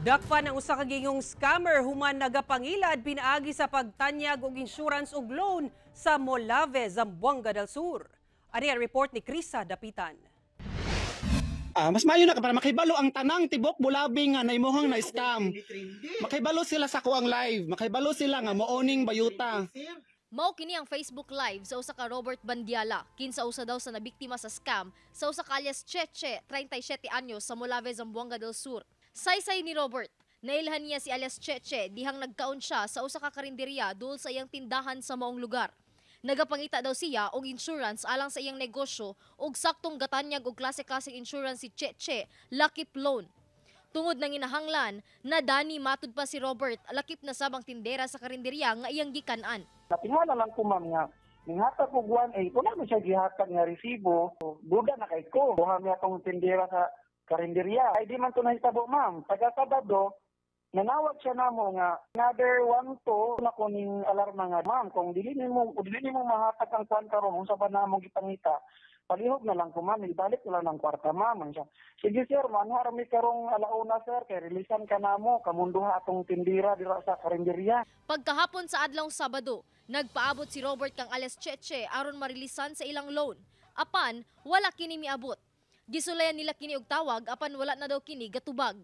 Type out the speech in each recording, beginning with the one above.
Dakpan ang usa ka gingong scammer human nagapangilad pinaagi sa pagtanyag og insurance ug loan sa Molave, Zamboanga del Sur. Ani ang report ni Krisa Dapitan. Mas maayo na ka para makibalo ang tanang tibok Bulabi nga naimuhang na scam. Makibalo sila sa kuang live, makibalo sila nga mooning bayuta. Mao kini ang Facebook Live sa usa ka Robert Bandiala, kinsa usa daw sa nabiktima sa scam sa usa ka alias Cheche, 37 anyos, sa Molave, Zamboanga del Sur. Saysay ni Robert, nailhan niya si alias Cheche dihang nagkaon siya sa usa ka karinderya duol sa iyang tindahan sa maong lugar. Nagapangita daw siya og insurance alang sa iyang negosyo ug saktong gatanyag og klase-klaseng insurance si Cheche, lakip loan. Tungod nang inahanglan, nadani matud pa si Robert, lakip na sabang tindera sa karinderya nga iyang gikan-an. Natingala lang ko, ma'am, nga ninghatag og 1.8, wala man siya gihatag nga resibo. Duda na kay ko. Buha niya tong tindera sa karinderya. Ay di man to nahitabo, ma'am. Taga Sabado, nanawag siya namo nga another 1.2 na ko ning alarma nga, ma'am, kung dili nimo mahatag ang kwan karon, unsa ba namong gipangita, palihog na lang ko, ma'am, ibalik na lang ng kwarta, ma'am. Siya, sige sir, manha ra mi karong alauna, sir, kay releasean ka namo, kamunduha atong tindira dira sa karinderya. Pagkahapon sa adlawng Sabado, nagpaabot si Robert kang alias Cheche aron marilisan sa ilang loan. Apan, wala kini miabot. Gisulayan nila kini og tawag apan wala na daw kini gatubag.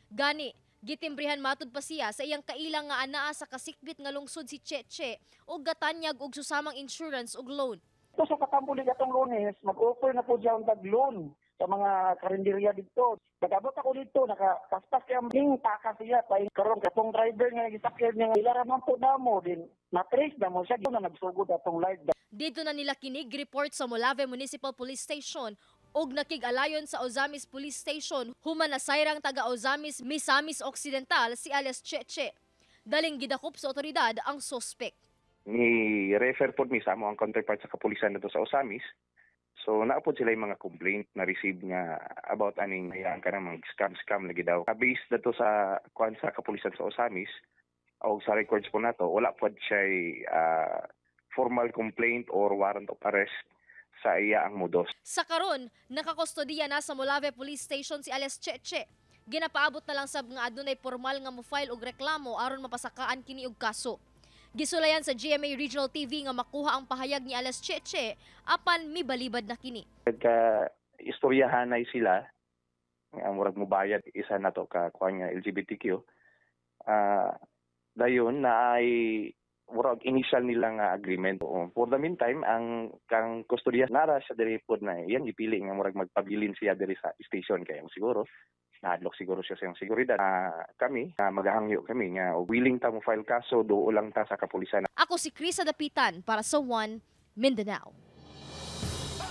Gani, gitimbrihan matud pa siya sa iyang kailang nga anaa sa kasikbit nga lungsod si Cheche og gatanyag og susamang insurance ug loan. Ito sa katambulig atong Lunes, mag-offer na po siya ang loan sa mga karinderya dito. Nag-abot ako dito, nakapaspas kaya ning taka siya. Pay karon katong driver nga gisakyan niya, ila ra man po namo din. Na-trace na mo siya, na nagsugod atong live. Dito na nila kinig report sa Molave Municipal Police Station ug nakig-alayon sa Ozamiz Police Station human nasayrang taga Ozamiz, Misamis Occidental si alias Cheche. Daling gidakop sa otoridad ang sospek. Ni refer pod mi sa amo ang counterpart sa kapulisan dito sa Ozamis. So naapod sila yung mga complaint na receive nga about aning hayaan ka ng mga scam-scam lagi daw. Based dato sa kuan sa kapulisan sa Ozamis o sa records po nato, wala pod siya formal complaint or warrant of arrest sa iya ang modus. Sa karon, nakakustodiya na sa Molave Police Station si alias Cheche. Ginapaabot na lang sab nga adunay formal nga mo-file og reklamo aron mapasakaan kini og kaso. Gisulayan sa GMA Regional TV nga makuha ang pahayag ni alias Cheche apan mibalibad na kini. Ka istoryahanay sila nga murag mobayad isa na to ka kuan nga LGBTQ. Dayon na ay murag initial nila nga agreement. Oo. For the meantime, ang kang kustodiya nara siya diri pod na iyang gipili nga murag magpabilin siya diri sa station kay siguro nahadlok siguro siya sa iyang seguridad. Kami, maghahangyo kami nga willing ta mo file kaso, duo lang ta sa kapulisan. Ako si Krisa Dapitan para sa One Mindanao.